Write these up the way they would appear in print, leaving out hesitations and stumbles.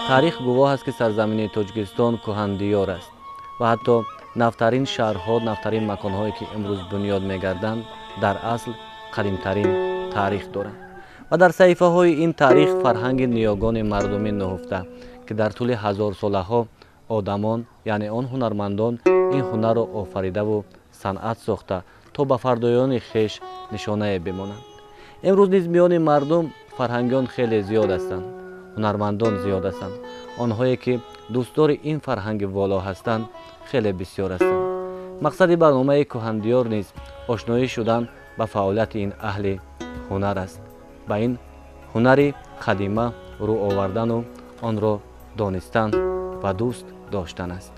Таърих гувоҳ аст, ки сарзамини Тоҷикистон кӯҳандиёр аст ва ҳатто навтарин шаҳрҳо, навтарин маконҳое, ки имрӯз бунёд мегарданд, дар асл қадимтарин таърих доранд ва дар саҳифаҳои ин таърих фарҳанги ниёгони мардумӣ нуҳуфта, ки дар тӯли ҳазорсолаҳо одамон, яъне он ҳунармандон, ин ҳунарро офаридаву санъат сохта, то ба фардоёни хеш нишонае бимонанд. Имрӯз низ миёни мардум фарҳангиён хеле зиёд ҳастанд, ҳунармандон зиёд ҳастанд. Онҳое, ки дӯстдори ин фарҳанги воло ҳастанд, хеле бисёр ҳастанд. Мақсади барномаи кӯҳандиёр низ ошноӣ шудан ба фаъолияти ин аҳли ҳунар аст, ба ин ҳунари қадима рӯ овардану онро донистан ва дӯст доштан аст.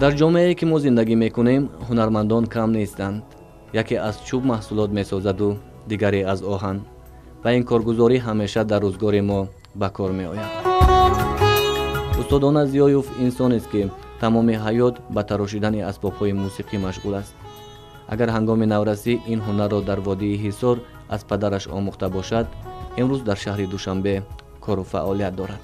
Дар ҷомеае, ки мо зиндагӣ мекунем, ҳунармандон кам нестанд. Яке аз чӯб маҳсулот месозаду дигаре аз оҳан ва ин коргузорӣ ҳамеша дар рӯзгори мо ба кор меояд. Устодона Зиёев инсонест, ки тамоми ҳаёт ба тарошидани асбобҳои мусиқӣ машғул аст. Агар ҳангоми наврасӣ ин ҳунарро дар водии Ҳисор аз падараш омӯхта бошад, имрӯз дар шаҳри Душанбе кору фаъолият дорад.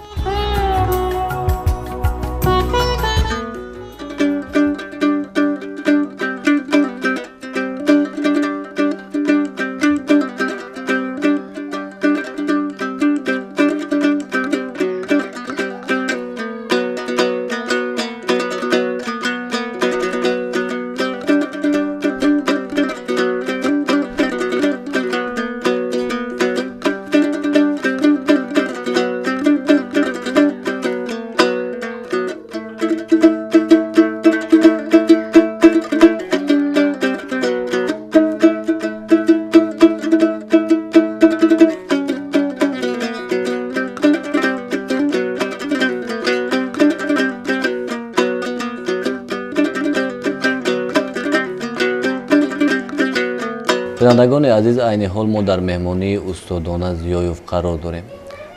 Бинандагони азиз, айни ҳол мо дар меҳмонии устодона Зиёев қарор дорем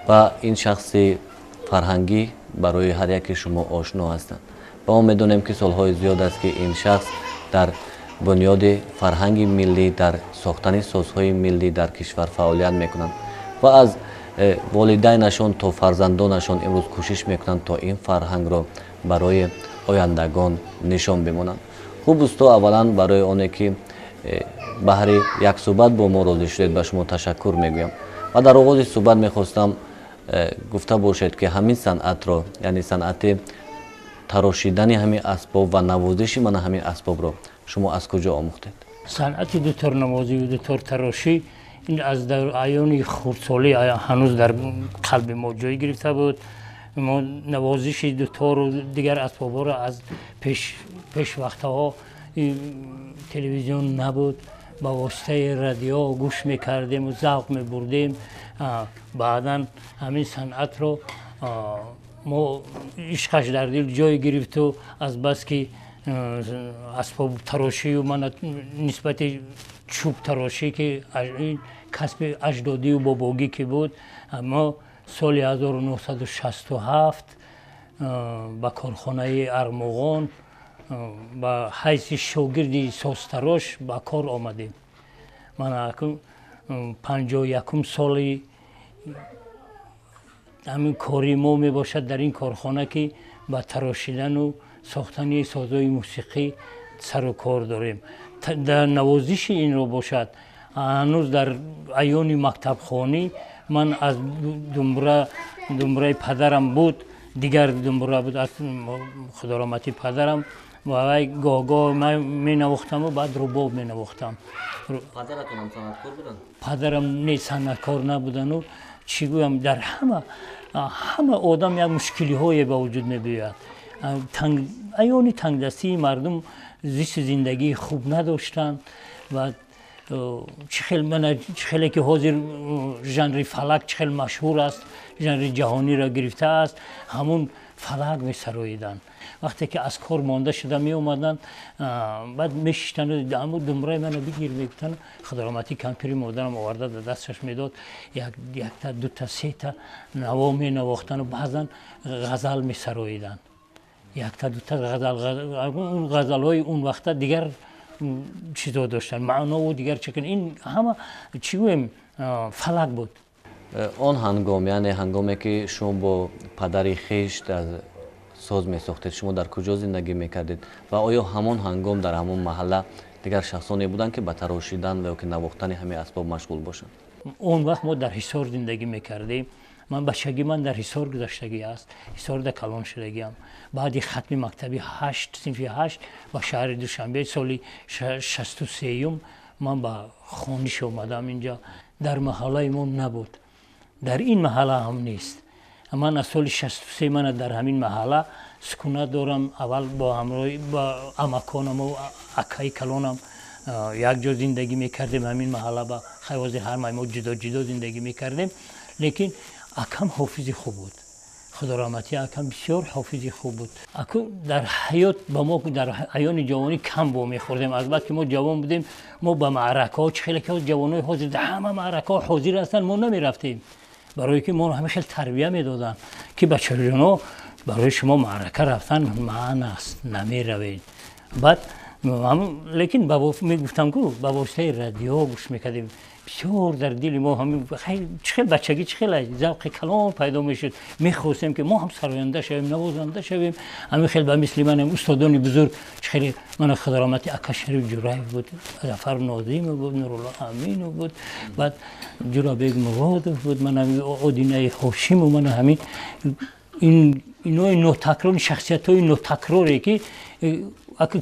ва ин шахси фарҳангӣ барои ҳар яке шумо ошно ҳастанд ва мо медонем, ки солҳои зиёд аст, ки ин шахс дар бунёди фарҳанги миллӣ, дар сохтани созҳои миллӣ дар кишвар фаъолият мекунанд ва аз волидайнашон то фарзандонашон имрӯз кӯшиш мекунанд, то ин фарҳангро барои ояндагон нишон бимонанд. Хуб, усто, аввалан барои оне ки баҳри як суҳбат бо мо розӣ шудед, ба шумо ташаккур мегӯям ва дар оғози суҳбат мехостам гуфта бошед, ки ҳамин санъатро, яъне санъати тарошидани ҳамин асбоб ва навозиши мана ҳамин асбобро шумо аз куҷо омӯхтед? Санъати дуторнавозӣ ва дуторtaрошӣ ин аз айёни хурдсолӣ ҳанӯз дар қалби мо ҷой гирифта буд. Мо навозиши дутору дигар асбобҳоро аз пешвақтаҳо, телевизион набуд, ба воситаи радио гӯш мекардем ва завқ мебурдем. Баъдан ҳамин санъатро мо ишқаш дар дил ҷой гирифту азбаски асбобтарошию мана нисбати чӯбтарошӣ, ки ин касби аҷдодию бобогӣ ки буд, мо соли 1967 ба корхонаи Армуғон ба ҳайси шогирди созтарош ба кор омадем. Мана 51 соли ҳамин кори мо мебошад дар ин корхона, ки ба тарошидану сохтани созҳои мусиқӣ сару кор дорем. Дар навозиши инро бошад, ҳанӯз дар айёни мактабхонӣ ман аз думбураи падарам буд, дигар думбура буд, аз худораҳмати падарам. Вай гоҳ-гоҳ ман менавохтаму баъд рубоб менавохтам. Падаратон ҳам санъаткор буданд? Падарам не, санъаткор набудану чӣ гӯям, дар ҳама одам як мушкилиҳое ба вуҷуд мебиёяд. Аёни тангдастии мардум зисти зиндагии хуб надоштанд ва чӣ хеле ки ҳозир жанри фалак чӣ хел машҳур аст, жанри ҷаҳониро гирифтааст, ҳамун фалак месароиданд. Вақте ки аз кор монда шуда меомаданд, баъд мешиштанд, ҳамун думбраи мана бигир мегуфтанд. Худораҳматӣ кампири модарам оварда дар дасташ медод, якта, дута, сета наво менавохтанду баъзан ғазал месароиданд. Якта, дута ғазал, он ғазалҳои он вақта дигар чизо доштанд, маънову дигар чӣ. Ин ҳама чӣ гӯем, фалак буд. Он ҳангом, яъне ҳангоме ки шумо бо падари хеш дар соз месохтед, шумо дар куҷо зиндагӣ мекардед ва оё ҳамон ҳангом дар ҳамон маҳалла дигар шахсоне буданд, ки ба тарошидан ва ё ки навохтани ҳамин асбоб машғул бошанд? Он вақт мо дар Ҳисор зиндагӣ мекардем. Ман бачагӣ ман дар Ҳисор гузаштагӣ аст, Ҳисорда калон шудагиам. Баъди хатми мактаби 8, синфи 8, ба шаҳри Душанбе соли 63-юм ман ба хониш омадам. Инҷа дар маҳаллаи мо набуд, дар ин маҳалла ҳам нест. Ман аз соли 63 мана дар ҳамин маҳалла сукунат дорам. Аввал бо ҳамроҳи бо амаконаму акаи калонам якҷо зиндагӣ мекардем ҳамин маҳалла. Ба хай ҳозир ҳамаи мо ҷудо ҷудо зиндагӣ мекардем, лекин акам ҳофизи хуб буд. Худораҳматӣ акам бисёр ҳофизи хуб буд. Аку дар ҳаёт ба мо дар айёни ҷавонӣ кам вомехӯрдем. Аз баъд ки мо ҷавон будем, мо ба маъракаҳо, чӣ хеле ки ҷавонои ҳозир дар ҳама маъракаҳо ҳозир ҳастанд, мо намерафтем, барое ки мо ҳама хел тарбия медоданд, ки бачаҷоно, барои шумо маърака рафтан маън аст, намеравед. Баъд лекин мегуфтам ку ба воситаи радио гӯш мекардем. Бисёр дар дили мо чӣ хел бачагӣ, чӣ хел завқи калон пайдо мешуд. Мехостем, ки мо ҳам сароянда шавем, навозанда шавем. Ҳамин хел ба мисли манам устодони бузург, чӣ хеле мана худораҳмати ака Шариф Ҷураев буд, Зафар Нозимов буд, Нурулло Аминов буд, баъд Ҷурабек Муродов буд, мана Одинаи Ҳошимов, мана ҳамин инои нотакрори, шахсиятҳои нотакроре, ки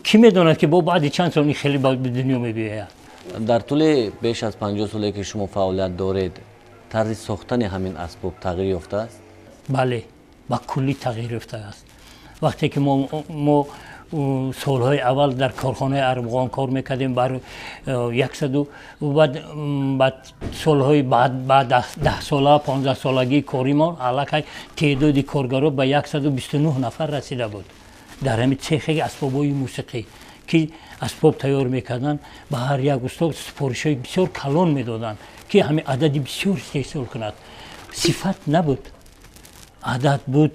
кӣ медонад, ки бо баъди чанд сол ин хеле ба дунё мебиёяд. Дар тӯли беш аз 50 соле ки шумо фаъолият доред, тарзи сохтани ҳамин асбоб тағйир ёфтааст? Бале, ба куллӣ тағйир ёфтааст. Вақте ки мо солҳои аввал дар корхонаи Армуғон кор мекардем, бар яксаду баъд солҳои баъд 10сола, 15солагии кори мо аллакай теъдоди коргаро ба 129 нафар расида буд. Дар ҳамин цехи асбобҳои мусиқӣ, ки асбоб тайёр мекарданд, ба ҳар як устод супоришҳои бисёр калон медоданд, ки ҳамин адади бисёр истеҳсол кунад. Сифат набуд, адад буд,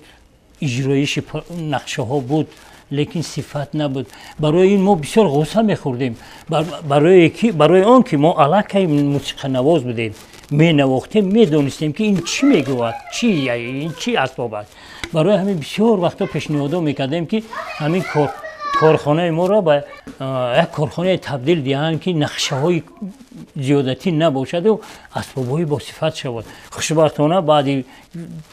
иҷроиши нақшаҳо буд, лекин сифат набуд. Барои ин мо бисёр ғусса мехӯрдем, барои он ки мо аллакай мусиқанавоз будем, менавохтем, медонистем, ки ин чӣ мегӯяд, чи ин чӣ асбоб аст. Барои ҳамин бисёр вақтҳо пешниҳодҳо мекардем, ки ҳамин корхонаи моро ба як корхонае табдил диҳанд, ки нақшаҳои зиёдатӣ набошаду асбобҳои босифат шавад. Хушбахтона, баъди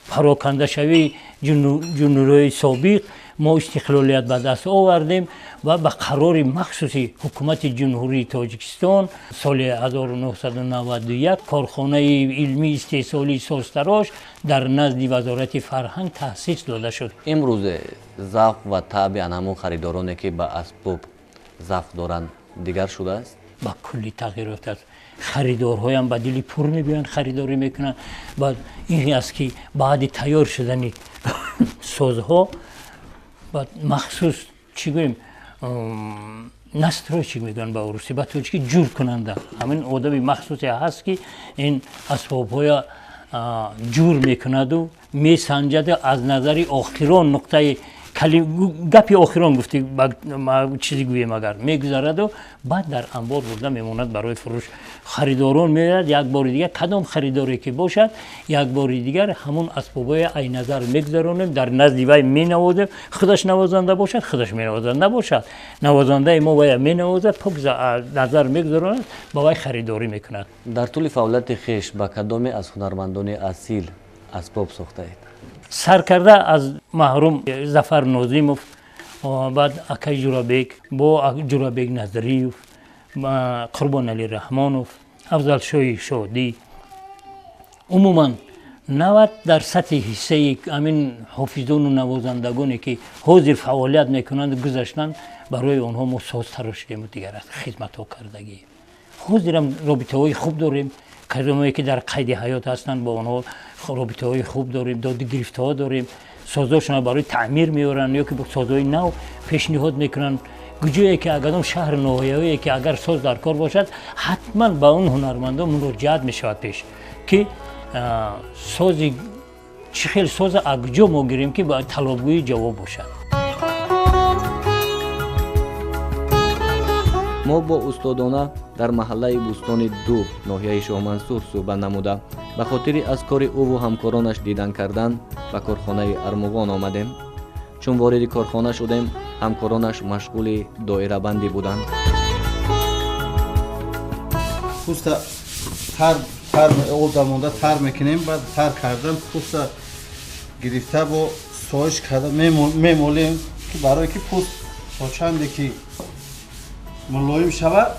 парокандашавии ҷумҳуриҳои собиқ мо истиқлолият ба даст овардем ва ба қарори махсуси ҳукумати Ҷумҳурии Тоҷикистон соли 1991 корхонаи илмии истеҳсолии созтарош дар назди Вазорати фарҳанг таъсис дода шуд. Имрӯзе завқ ва таъби ан ҳамон харидороне, ки ба асбоб завқ доранд, дигар шудааст? Ба куллӣ тағйир ёфтааст. Харидорҳоям ба дили пур мебиёянд, харидорӣ мекунанд. Баъд ин аст, ки баъди тайёр шудани созҳо баъд махсус, чӣ гӯем, настройщик мегӯянд ба урусӣ, ба тоҷикӣ ҷур кунанда, ҳамин одами махсусе ҳаст, ки ин асбобҳоя ҷур мекунаду месанҷаду аз назари охирон нуқтаи гапи охирон гуфти чизе гӯем агар мегузараду баъд дар анбор бурда мемонад барои фурӯш. Харидорон меояд, як бори дигар, кадом харидоре ки бошад, як бори дигар ҳамон асбобҳои ай назар мегузаронем, дар назди вай менавозем. Худаш навозанда бошад, худаш менавозад, набошад, навозандаи мо вая менавозад, пок назар мегузаронад, ба вай харидорӣ мекунад. Дар тӯли фаъолияти хеш ба кадоме аз ҳунармандони асил асбоб сохтаед? Сар карда аз маҳрум Зафар Нозимов, Баъд акай Ҷурабек бо Ҷурабек Назриев, Қурбоналӣ Раҳмонов, Афзалшоҳи Шодӣ. Умуман 90% ҳиссаи ҳамин ҳофизону навозандагоне ки ҳозир фаъолият мекунанд гузаштанд, барои онҳо мо соз тарошидему дигар хизматҳо кардагӣ. Ҳозирам робитаҳои хуб дорем. Кадомое ки дар қайди ҳаёт ҳастанд, бо онҳо робитаҳои хуб дорем, додугирифтҳо дорем. Созҳошонро барои таъмир меоранд ё ки созҳои нав пешниҳод мекунанд. Куҷое ки агар шаҳр ноҳияҳое ки агар соз дар кор бошад, ҳатман ба он ҳунармандон муроҷиат мешавад пеш ки сози чӣ хел соза аз куҷо мо гирем ки ба талабгӯи ҷавоб бошад. Мо бо устодона дар маҳаллаи Бӯстони ду ноҳияи Шоҳмансур суҳбат намуда, ба хотири аз кори ӯву ҳамкоронаш дидан кардан ба корхонаи Армуғон омадем. Чун вориди корхона шудем, ҳамкоронаш машғули доирабандӣ буданд. Пӯста тар тар об монда тар мекунем, баъд тар кардан пӯста гирифта бо соиш карда мемолем ки барое ки пӯст то чанде ки мулоим шавад,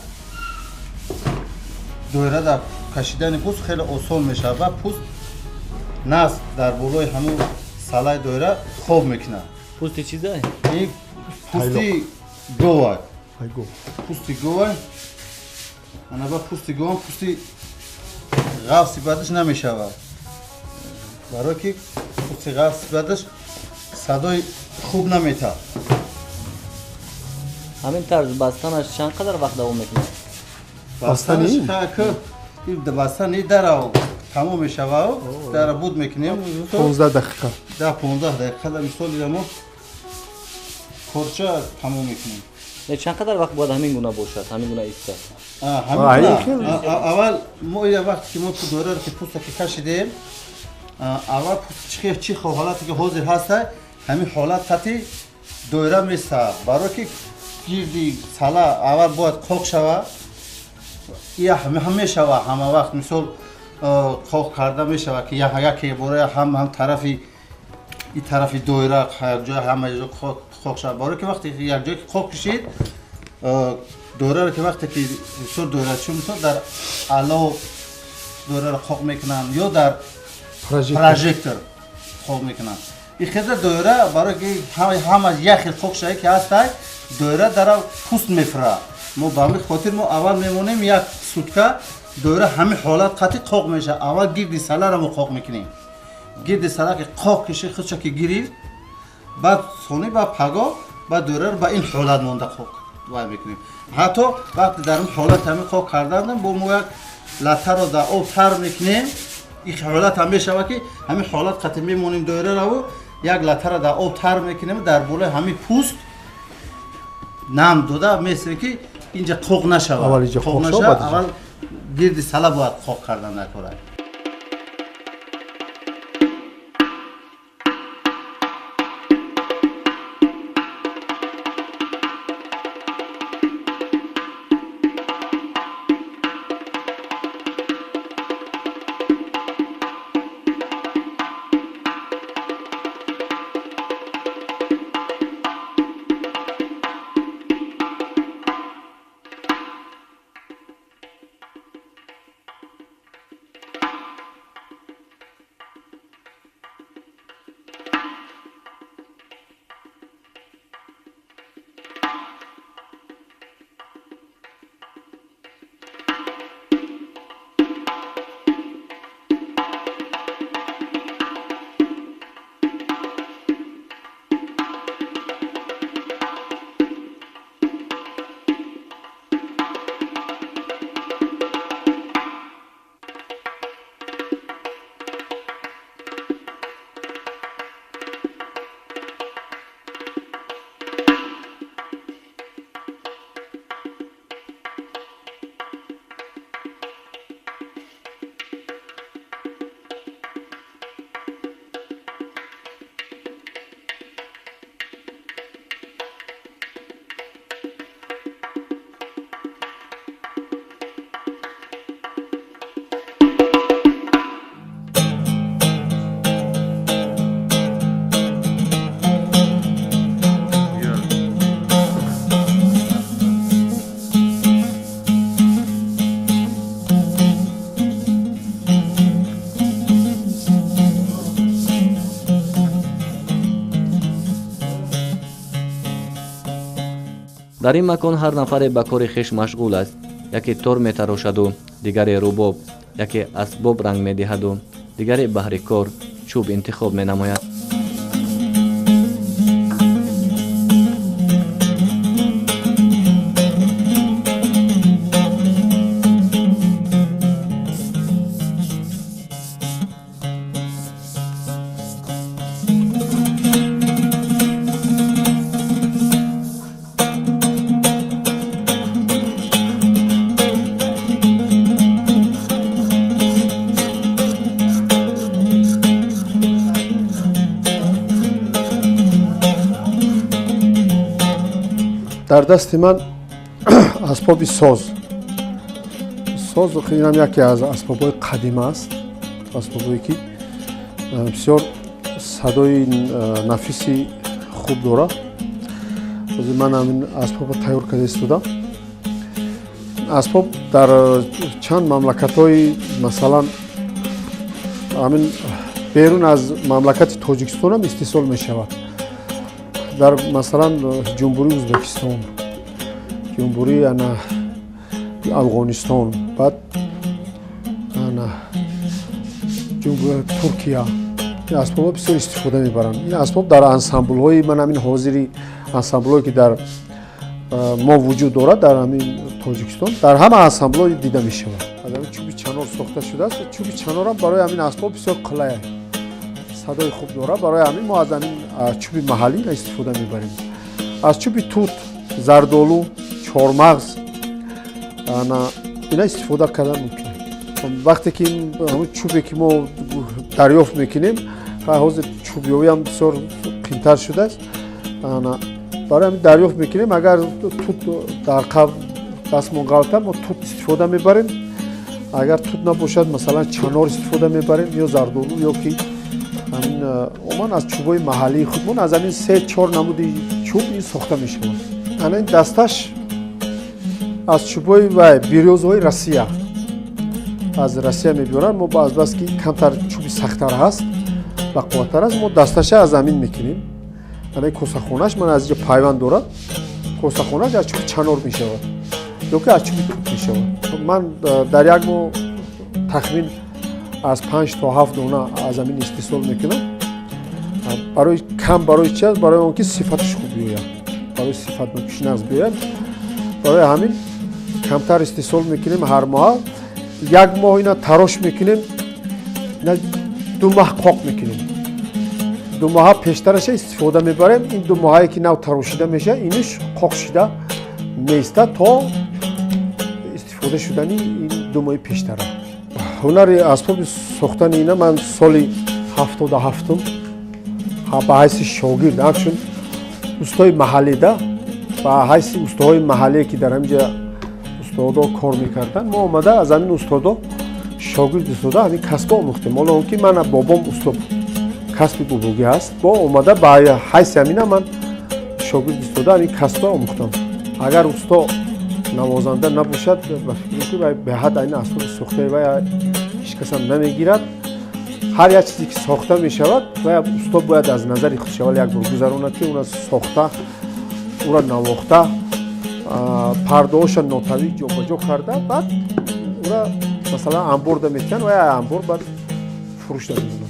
доира дар кашидани пӯст хеле осон мешавад ва пӯст насб дар болои ҳамун салаи доира хоб мекунад. Пӯсти чиза? Ин пӯсти гова. Пӯсти гова. Ана ба пӯсти гова пӯсти ғафси бадаш намешавад. Барое ки пӯсти ғафси бадаш садои хуб наметавад. Ҳамин тарз бастанаш чанд қадар вақт давом мекунад? Бастани дара тамом мешавад, дара буд мекунем. 15 дақиқа. 10-15 дақиқа дар мисоли мо корча тамом мекунем. Чанд қадар вақт бояд ҳамин гуна бошад, ҳамин гуна истад? Аввал мо я вақте ки мо доираро ки пӯста ки кашидем, аввал пӯст чӣ ҳолате ки ҳозир ҳаста, ҳамин ҳолат қати доира месад. Барое ки гирди сала аввал бояд қоқ шавад, ҳам мешавад ҳама вақт, мисол қоқ карда мешавад ки яке бора ҳам тарафи и тарафи доира якҷоя ҳама ҷо қоқ шавад. Барое ки вақте якҷое ки қоқ кишид, доираро ки вақте ки мисол доирачӣ мисол дар ало доираро қоқ мекунанд ё дар прожектор қоқ мекунанд. И хеза доира барое ки ҳама як хел қоқ шавад ки ҳастай, доира дара пӯст мефурад. Мо ба ҳамин хотир мо аввал мемонем як сутка доира ҳамин ҳолат қатъи қоқ мешавад. Аввал гирди саларо мо қоқ мекунем. Гирди сала ки қоқ кишид, худша ки гирифт, баъд сони ба паго баъд доираро ба ин ҳолат монда қоқ вай мекунем. Ҳатто вақте дар ин ҳолат ҳамин қоқ кардан бо мо як латтаро дар об тар мекунем. Ин ҳолат ҳам мешавад ки ҳамин ҳолат қатъи мемонем доираро, як латтаро дар об тар мекунем, дар болои ҳамин пӯст нам дода месем ки инҷа қоқ нашавад. Қоқ нашавад, аввал гирди сала бояд қоқ кардан накорад. Дар ин макон ҳар нафаре ба кори хеш машғул аст. Яке тор метарошаду дигаре рубоб, яке асбоб ранг медиҳаду дигаре баҳри кор чӯб интихоб менамояд. Дар дасти ман асбоби соз. Соз инам яке аз асбобҳои қадима аст, асбобҳое ки бисёр садои нафиси хуб дорад. Ҳозир ман ҳамин асбобро тайёр карда истодам. Асбоб дар чанд мамлакатҳои, масалан, ҳамин берун аз мамлакати Тоҷикистонам истеҳсол мешавад. Дар масалан Ҷумҳурии Ӯзбекистон, Ҷумҳурии ана Афғонистон, баъд ана Ҷумҳурии Туркия ин асбобҳо бисёр истифода мебаранд. Ин асбоб дар ансамблҳои ман ҳамин ҳозири ансамблҳое ки дар мо вуҷуд дорад дар ҳамин Тоҷикистон, дар ҳама ансамблҳо дида мешавад. Аз ҳамин чӯби чанор сохта шудааст. Чӯби чанорам барои ҳамин асбоб бисёр қулай аст, садои хуб дорад. Барои ҳамин мо аз ҳамин чӯби маҳаллӣ истифода мебарем. Аз чӯби тут, зардолу, чормағз ина истифода кардан мумкин. Вақте ки ҳамин чӯбе ки мо дарёфт мекунем, ҳозир чӯбёвиам бисёр қимтар шудааст. Барои ҳамин дарёфт мекунем. Агар тут дар қабл дастмон ғалта, мо тут истифода мебарем. Агар тут набошад, масалан чанор истифода мебарем ё зардолу ё ки умуман аз чӯбҳои маҳаллии худмон аз ҳамин 3-4 намуди чӯб ин сохта мешавад. Ана ин дасташ аз чӯбҳои вай бирёзҳои Россия, аз Россия мебиёранд. Мо азбаски камтар чӯби сахттар ҳаст ва қувваттар аст, мо дасташа аз ҳамин мекунем. Ана ин косахонаш ман аз инҷо пайванд дорад. Косахонаш аз чӯби чанор мешавад ё ки аз чӯби тут мешавад. Ман дар як моҳ тахмин аз 5 то 7 дона аз ҳамин истеҳсол мекунам. Барои кам, барои чи аст? Барои он ки сифаташ хуб биёяд, барои сифатнокиш нағз биёяд. Барои ҳамин камтар истеҳсол мекунем ҳар моҳ. Як моҳ ина тарош мекунем, ина 2 моҳ қоқ мекунем. 2 моҳа пештараша истифода мебарем. Ин 2 моҳае ки нав тарошида мешавад, иниш қоқ шида меистад то истифода шудани ин 2 моҳи пештара. Ҳунари асбоби сохтани ина ман соли 77 ба ҳайси шогирд, ҳамчун устои маҳаллида, ба ҳайси устоҳои маҳаллие ки дар ҳамин ҷа устодо кор мекарданд, мо омада аз ҳамин устодо шогирд истода ҳамин касбо омӯхтем. Ҳоло он ки ман бобом усто буд, касби бобогӣ ҳаст, бо омада ба ҳайси ҳамина ман шогирд истода ҳамин касбо омӯхтам. Агар усто навозанда набошад, ба фикрем ки вай беҳад айн асбоби сохтаи вай ҳеҷ касам намегирад. Ҳар як чизе ки сохта мешавад, вай усто бояд аз назари худш аввал як бор гузаронад, ки уна сохта, ура навохта, пардаҳоша нотавӣ ҷобаҷо карда, баъд ура масалан амборда метиҳанд, вай амбор баъд фурӯшда мемонад.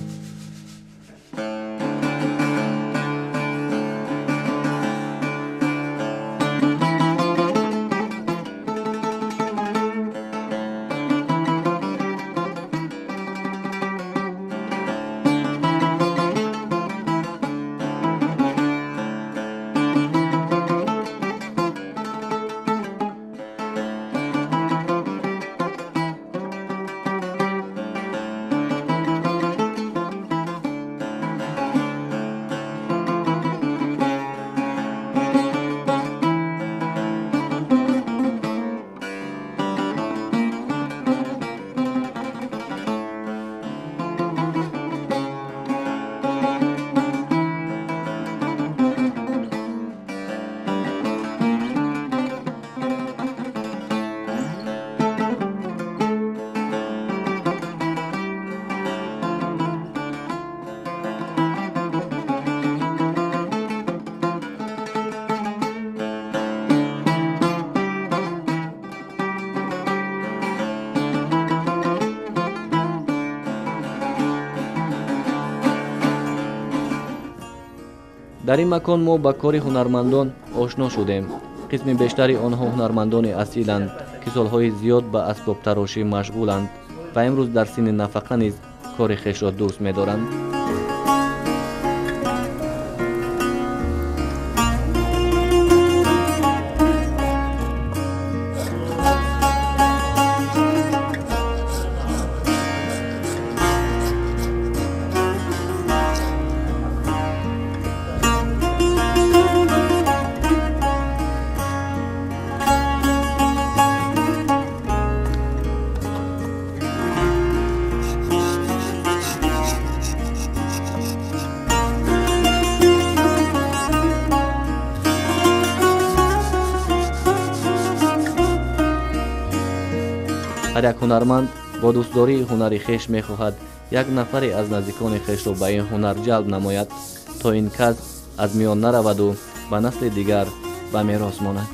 Дар ин макон мо ба кори ҳунармандон ошно шудем. Қисми бештари онҳо ҳунармандони асиланд, ки солҳои зиёд ба асбобтарошӣ машғуланд ва имрӯз дар синни нафақа низ кори хешро дӯст медоранд. Ҳар як ҳунарманд бо дӯстдории ҳунари хеш мехоҳад як нафаре аз наздикони хешро ба ин ҳунар ҷалб намояд, то ин касб аз миён нараваду ба насли дигар ба мерос монад.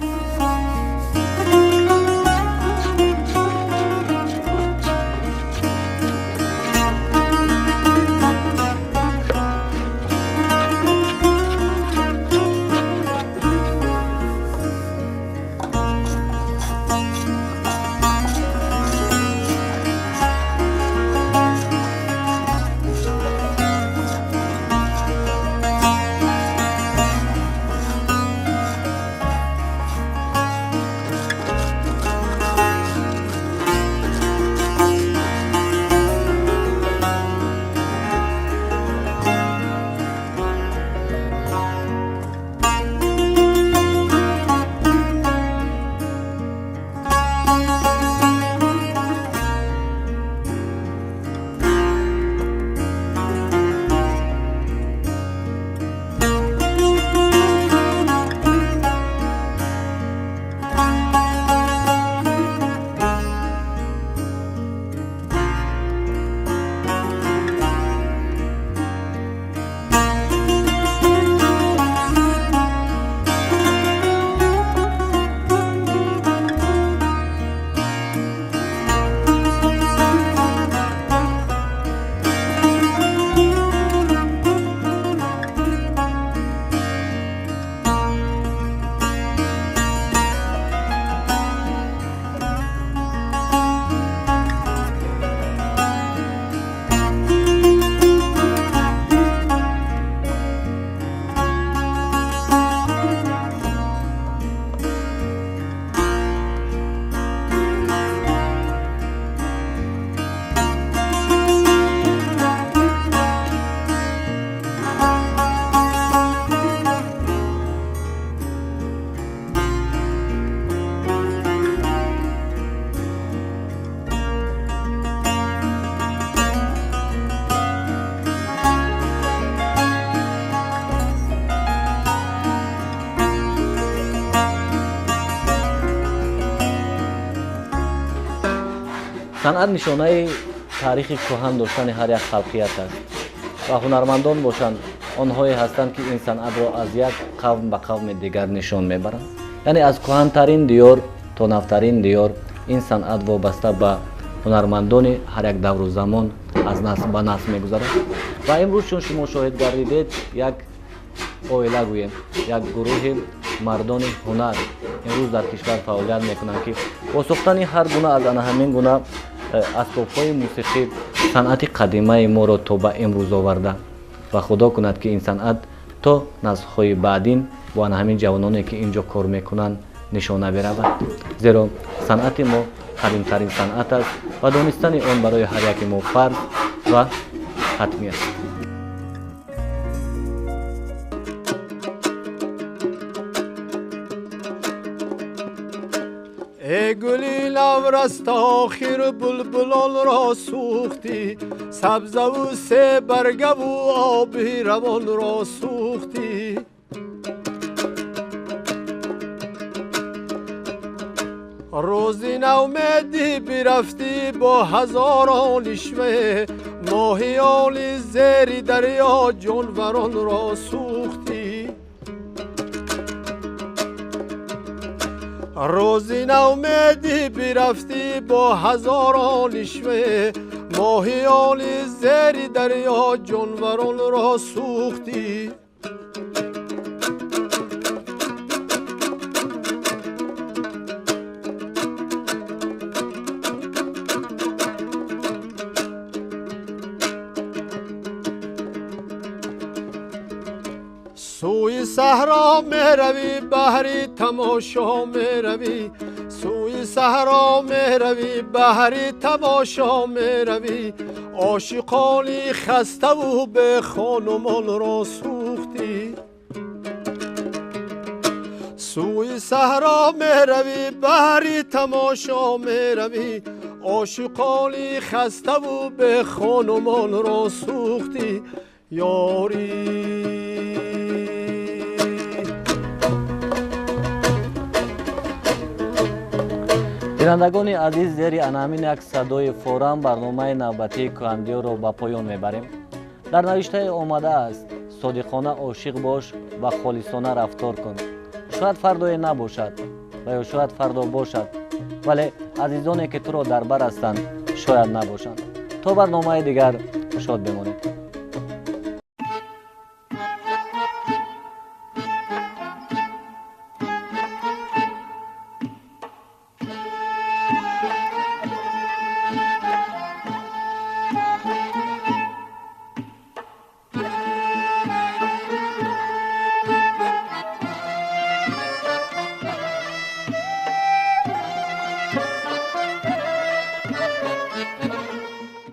Санъат нишонаи таърихи кӯҳан доштани ҳар як халқият аст ва ҳунармандон бошанд онҳое ҳастанд, ки ин санъатро аз як қавм ба қавми дигар нишон мебаранд. Яъне аз кӯҳантарин диёр то навтарин диёр ин санъат вобаста ба ҳунармандони ҳар як давру замон аз насл ба насл мегузарад. Ва имрӯз чун шумо шоҳид гардидед, як оила гӯем, як гурӯҳи мардони ҳунар имрӯз дар кишвар фаъолият мекунанд, ки бо сохтани ҳар гуна аз ана ҳамин гуна асбобҳои мусиқӣ санъати қадимаи моро то ба имрӯз оварда ва худо кунад, ки ин санъат то наслҳои баъдин бо ана ҳамин ҷавононе, ки ин ҷо кор мекунанд, нишона биравад. Зеро санъати мо қадимтарин санъат аст ва донистани он барои ҳар яки мо фарз ва ҳатмӣ аст. Эй гули навраст охир булбулонро сӯхтӣ, сабзаву себаргаву оби равонро сӯхтӣ. Рӯзи навмедӣ бирафтӣ бо ҳазорон ишва, моҳиёни зери дарё ҷонваронро сӯхтӣ. Рӯзи навмедӣ бирафтӣ бо ҳазорон ишва, моҳиёни зери дарё ҷонваронро сӯхтӣ. Сӯи саҳро меравӣ, баҳри тамошо меравӣ. Сӯи саҳро меравӣ, баҳри тамошо меравӣ. Ошиқони хаставу бехонумонро сӯхтӣ. Сӯи саҳро меравӣ, баҳри тамошо меравӣ. Ошиқони хаставу бехонумонро сӯхтӣ. Ёрӣ. Бинандагони азиз, зери ана ҳамин як садои форам барномаи навбатии Кӯҳандиёрро ба поён мебарем. Дар навиштае омадааст: содиқона ошиқ бош ва холисона рафтор кун. Шояд фардое набошад ва ё шояд фардо бошад, вале азизоне ки туро дар бар ҳастанд, шояд набошанд. То барномаи дигар шод бимонед.